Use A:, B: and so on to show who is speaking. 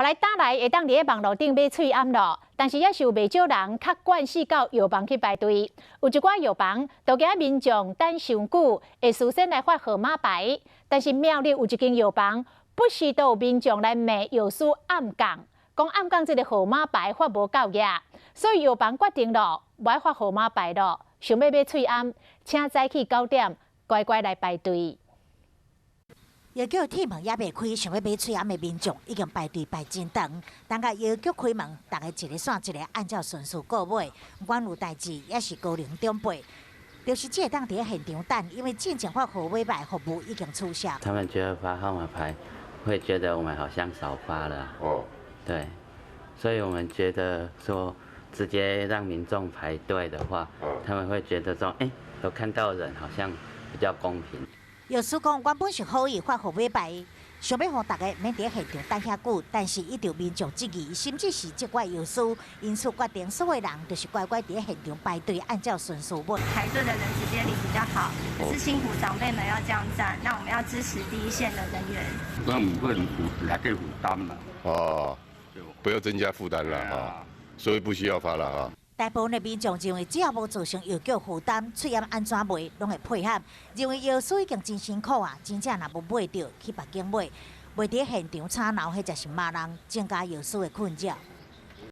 A: 來打來會當佇咧網路頂買喙罨囉，但是猶是有袂少人較慣勢到藥房去排隊。有一寡藥房都驚民眾等傷久，會事先來發號碼牌。但是苗栗有一間藥房，不時都有民眾來罵藥師暗摃，講暗摃這个號碼牌發無夠額，所以藥房決定囉，無愛發號碼牌囉。想欲買喙罨，請早起9點，乖乖來排隊。
B: 藥局鐵門猶未開，想欲買喙罨的民眾已經排隊排真長。等到藥局開門，逐家一个紲一个按照順序購買。毋管有代誌，抑是高齡長輩，就是只會當佇現場等，因為進前發號碼牌服務已經取消。
C: 他們覺得發號碼牌，會覺得我們好像少發了。哦，對，所以我們覺得說，直接讓民眾排隊的話，他們會覺得說，欸，有看到人，好像比較公平。
B: 藥師講，原本是好意發號碼牌，想欲予逐家免佇現場等遐久，但是遇著民眾質疑，甚至是責怪藥師，因此決定所有人就是乖乖佇現場排隊，按照順序買。
D: 排隊的人直接領比較好，可是辛苦長輩們要這樣站，那我們要支持第一線的人員。
E: 那唔會來給負擔啦。
F: 哦，不要增加負擔了啊，所以不需要發了啊。
B: 大部分的民眾認為，只要無造成藥局負擔，喙罨按怎賣攏會配合。認為藥師已經真辛苦啊，真正若無買著，去別間買，袂佇現場吵鬧，彼才是罵人，增加藥師的困擾。